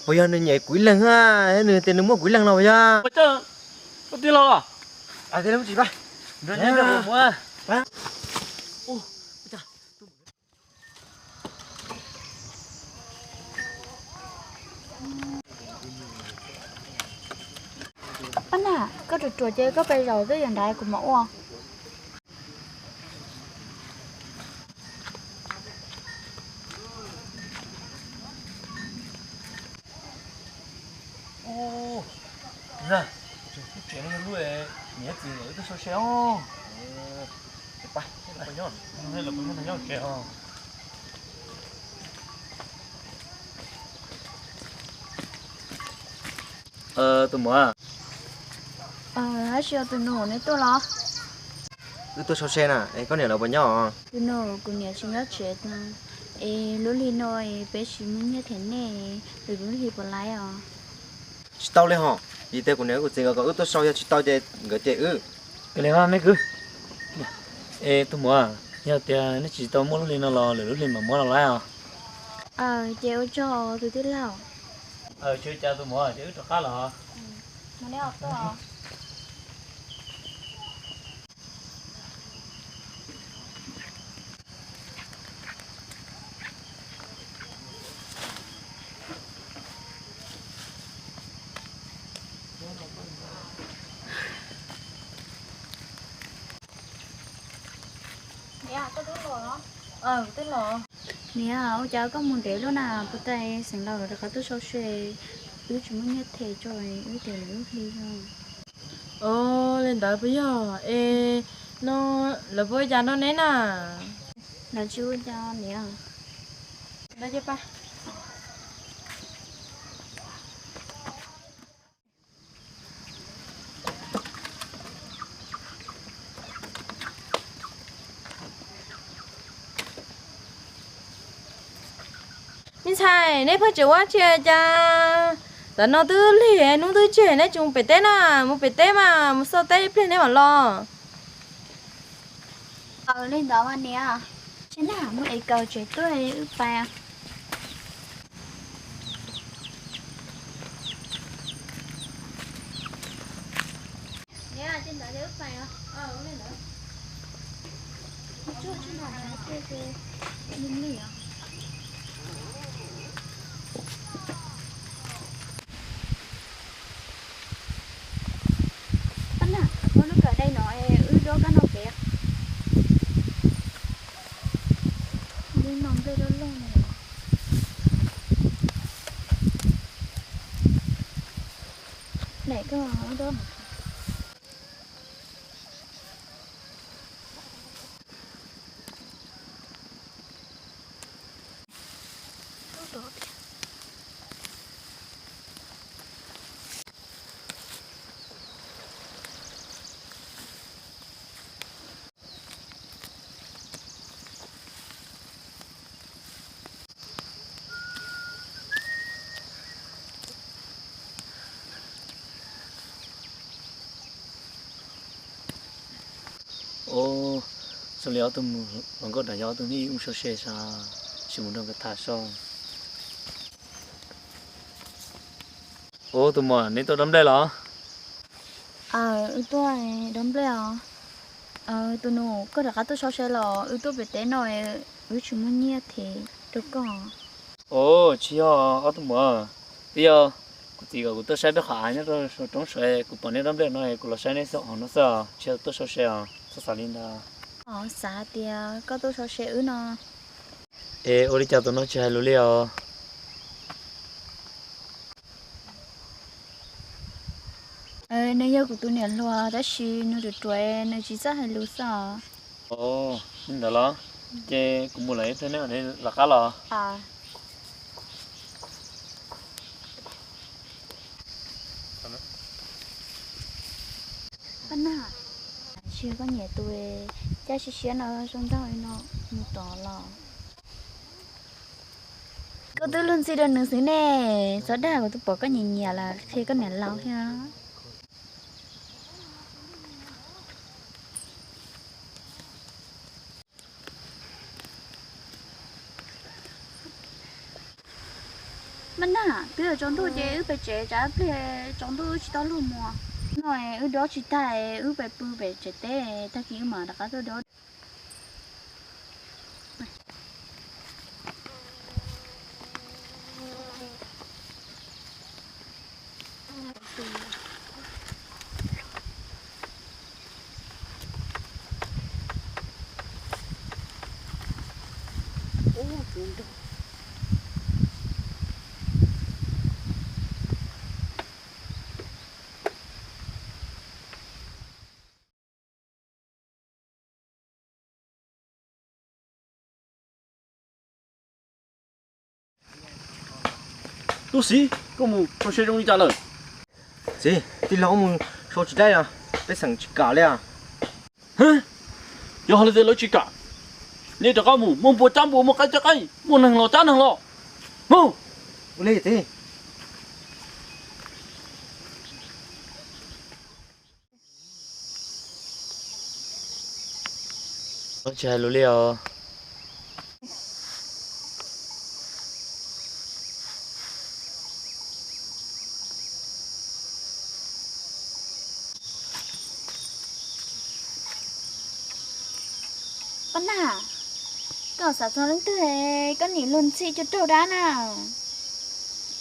Puas yog nws nyem kuv ib leeg a? Nws tias nws muaj kuv ib leeg no puas yog? Ua cas, koj tij laug los? Tij laug tsis pab. Pab na, koj ruam ruam ces koj pais zaum twb yam ntawd kuv mam ua. Ua, tsev no yog lub niam txiv lawv tuaj sau se os. Tus muam, tab sis tus nus neb tuaj los? Wb tuaj sau se na, es koj niam lawv puas nyob? Tus nus, kuv niam tsis nyob tsev no, es lub hli no peb tsis muaj nyiaj them nej, lwm lub hli puas laib os? Tsis tau li hos, vim tias kuv niam kuv txiv nkawd kom wb tuaj sau, yog tsis tau ces nkawd cem wb. Kav liam, me kwv. Es tus muam, yog tias nej tsis tau muaj lub hli no los lwm lub hli mam muab los laib os. Ces ua tsaug tus tij laug. Tsis ua cas tus muam, ces wb rov qab los. Niam, ua cas koj mus ntev luaj na, puas tas xeem laus lawv rov qab tuaj sau se, wb tsis muaj nyiaj them tso, wb tias lwm lub hli os. Li ntawd puas yog? Es no lawv puas ua cas no neb na? Lawv tsis ua cas niam. Me ntxhais, neb pheej tseem ua dab tsi cas? Tam no twb lig, hnub twb tsig, neb tsis mus pem teb na? Mus pem teb mas mus xauj teb ib pliag neb mam los. Li ntawd mas niam, tsis na, mus ev kaus tsev tuaj wb pais. Pab na, muab lub kawm dai no wb dob kab noj kev. Wb noj nplej dob loj. Daim koj dob. Ua, zoo li ob tug mus hluas nkauj nram yog ob tug me ib mus sau se sas, tsis mus nrog nkawd tham so. Ua, tus muam, neb tuaj dob nplej los? Wb tuaj dob nplej os. Tus nus, koj rov qab tuaj sau se los? Wb tuaj pem teb no, wb tsis muaj nyiaj them rau koj. Ua, tsis yog ob tug muam, twb yog kuv txiv kom kuv tuaj saib peb qhov av nyob rau saum roob saud, kuv pom neb dob nplej no, kuv los saib neb xwb os, no xwb os, tsis yog tuaj sau se os, txhob xav li ntawd. Xav tias koj tuaj sau se wb no. Es ua li cas tus no tsis hais lus li os? Nws yog kuv tus niam hluas tab sis nws ruam ruam, nws tsis txawj hais lus xwb os. Ua li ntawd los? Ces kuv mus lawm ib pliag, neb mam li rov qab los. Pab na, tsis yog koj niam tus caj siab siab no zoo nraug li no mus tod los? Koj twb luag ntxhi rau nws xwb ne, txhob dag, kuv twb pom koj nyiam nyiam lawm, qhia koj niam laus thiab. Maj Nag, twb yuav tsaus ntuj ces wb pem tsev, tsam pliag tsaus ntuj wb tsis tau luag mus. No wb dob tsis tag, wb pem pw pem tsev teb, tag kis wb mam rov qab tuaj dob. Tub Xiv, koj mus sau se zoo li cas lawm? Txiv, tij laug wb mus sau tsis dai os, pej xeem tsis kam li os. Yog hais tias lawv tsis kam, nej rov qab mus, muaj npua cab npua, muaj qaib cab qaib, muaj neeg los cab neeg los. Mus! Ua li txiv. Tsis hais lus li os. Paj Nag, koj xav txog leej twg, koj nim luag ntxhi cuag raug dab na.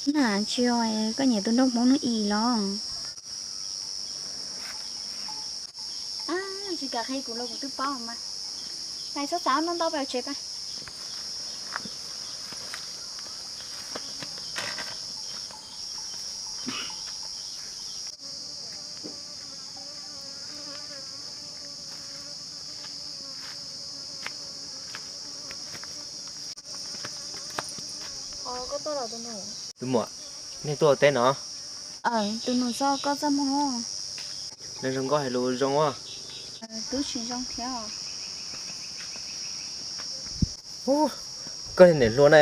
Paj Nag, tsis yog koj nyiam tus nraug Hmoob no ib los? Tsis kam qhia kuv los kuv twb paub mas. Tais txhob xav ntau ntau, peb mus tsev peb. Tus muam, nej tuaj teb no? Tus nus txog koj txaj muag. Nws zoo nkauj hais lus zoo as. Twb tsis zoo thiab. Koj niam hluas na,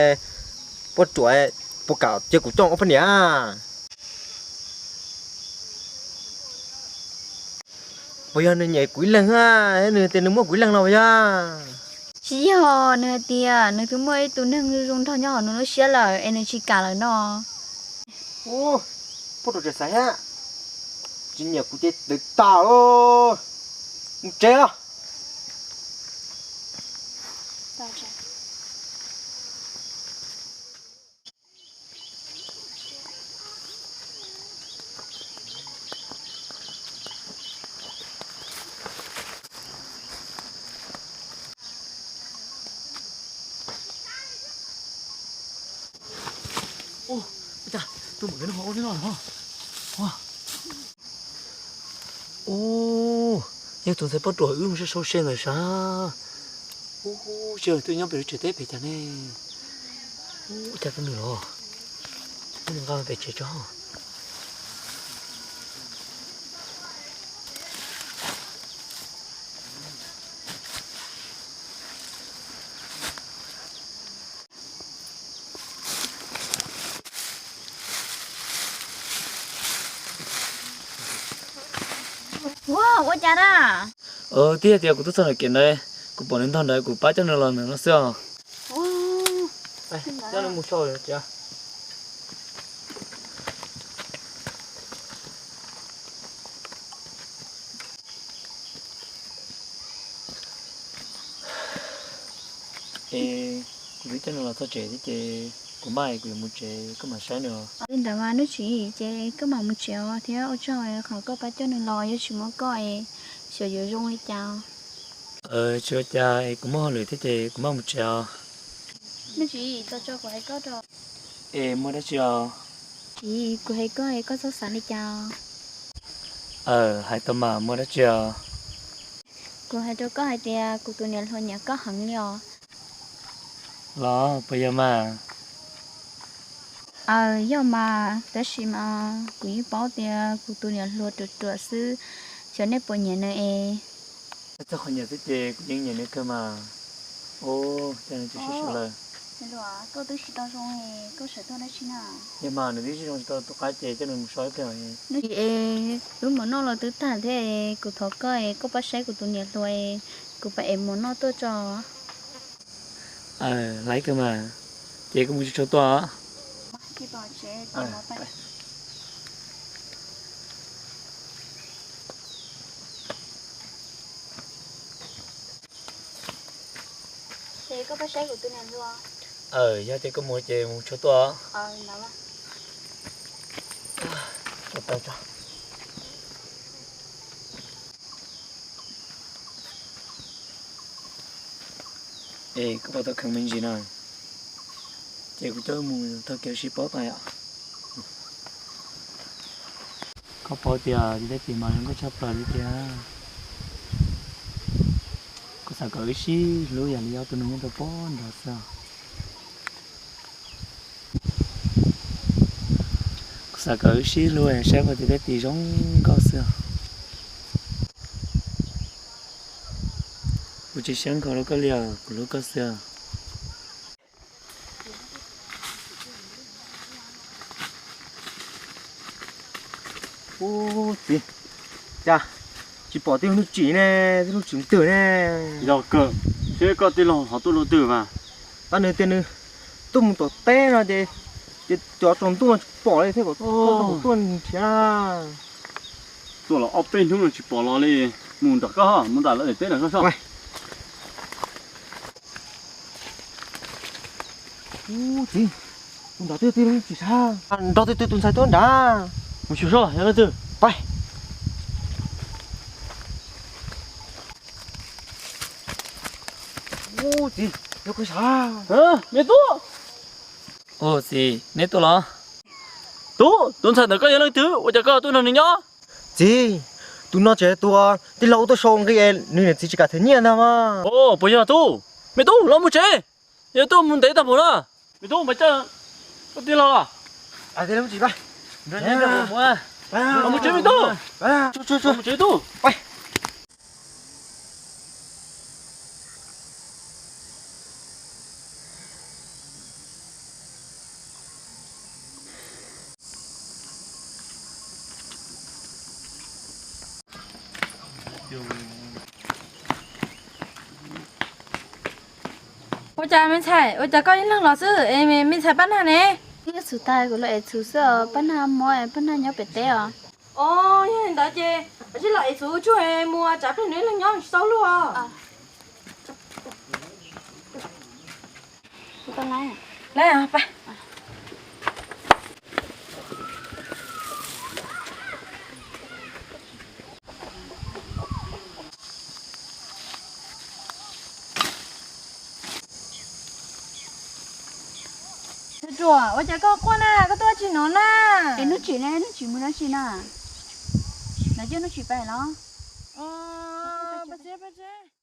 puas ruam, puas kam cia kuv coj ua poj niam? Puas yog nws nyiam kuv ib leeg, nws tias nws muaj kuv ib leeg no puas yog? Tsis yog, nws hais tias nws twb muaj ib tug neeg zoo nraug nyob hauv nws lub siab lawm es nws tsis kam lawm no. Puas ruam tseem xav thiab, tsis nyiam kuv ces twv tas, mus tsev os. Ua cas tus muam no ho ua li no lawm? Ua, yog tus ntxhais poj ruam wb mus sau se ntawd sav. Ua, twb nyob pem lub tsev teb pem cas ne? Ua cas tus nws los, nws nqa pem tsev tso. Ua, ua cas na? Twb yog tias kuv tuaj txog ntawm kev ntawd, kuv pom nws ntog ntawd kuv pab coj nws los ntawm no xwb os. Coj nws mus sau. Es kuv twb coj nws los txog tsev thiab ces kuv maj es kuv yuav mus tsev, koj mam saib nws os. Li ntawd mas Nuj Tsim, ces koj mam mus tsev os, thiab ua tsaug qhov koj pab coj nws los, yog tsis muaj koj es xyov yuav zoo li cas. Tsis ua cas, es kuv muaj hauj lwm thiab ces kuv maj mus tsev os. Nuj Tsim, tso tso kuv hais koj os. Es muaj dab tsi os? Tsis, kuv hais koj es koj txhob xav li cas. Aws, hais tau mas, muaj dab tsi os? Kuv hais rau koj hais tias kuv tus niam hluas nyiam koj heev li os. Los puas yog mas? Aws, yog mas, tab sis mas kuv yeej paub tias kuv tus niam hluas ruam ruam xwb, xyov nej puas nyiam nws es. Txog qhov nyiam xwb ces kuv yeej nyiam nws kawg mas. Ua cas nws tsis sib sau lawm? Koj twb tsis tau zoo, koj sawv tuaj dab tsi na? Yog mas, nws twb tsis zoo tsis tau tus qab ces coj nws mus so ib pliag. Es wb mus noj los twb tag thiab, kuv thov koj es koj pab saib kuv tus niam hluas es kuv pab ev mov noj tuaj tso. Aws, laib kawg mas, ces koj mus tsis tsaug tuaj os. Ib pom tsev, ib pom tsev. Ces koj pab saib kuv tus niam hluas. Yog tias koj mus ces mus tsuag tuaj. Es koj puas tau kheev me ntsis na? Ces kuv coj mus tag kis sib paub tas yom. Koj paub tias tib teb tim mas zoo nkauj tshaj plaws li tiag. Kuv xav kom wb sib hlub yam li ob tug neeg nyob rau pob nrag xwb. Kuv xav kom wb sib hlub saib puas tib teb tim zoo nkauj xwb. Kuv tsis siab nkhaus rau koj li os, kuv hlub koj xwb. Ub, txiv, cas tsis pom tij laug Nuj Tsim ne, tij laug Nuj Tsim twg ne? Yog kawg, seb koj tij laug ho tuaj luaj twg mas. Tab nws tias nws tuaj mus tom teb no ces, ces cov tsaus ntuj no tsis pom li thiab kom tuaj nrhiav. Tuaj los ob peb hnub no tsis pom los li, mus nram koj, mus nram lawv daim teb nram koj soj. Ub, txiv, tus nrad twb tij laug Nuj Tsim sab, nrog twg twg tus ntxhais tuaj nrad. Mus xyuas soj yog leej twg. Pais. Ub, txiv, yog koj sab. Me tub. Ub, txiv, neb tuaj los? Tub, tus ntxhais ntawm koj yog leej twg, ua cas koj tuaj nrog nws nyob? Txiv, tus no tseem tus tij laug ua tuaj sau nqi, nws niam txiv tsis kam them nyiaj ntag mas. Puas yog tub? Me tub, los mus tsev, yog tuaj mus ntev tag npaum na. Me tub, mas coj koj tij laug los. Los mus tsev me tub. Mus tsev tub. Ua cas me ntxhais, ua cas koj ib leeg los xwb es me ntxhais Paj Nag ne? Txhuv tas kuv los ev txhuv xwb os, Paj Nag mob, Paj Nag nyob pem teb os. Os, yog li ntawd ces koj cia li los ev txhuv tsuag mus, tsam plig nws ib leeg nyob tsis tau luag. Ruam, ua cas koj quaj na, koj tuaj tsis hnov na? Es Nuj Tsim ne, Nuj Tsim mus dab tsi na? Lawv coj Nuj Tsim pais los?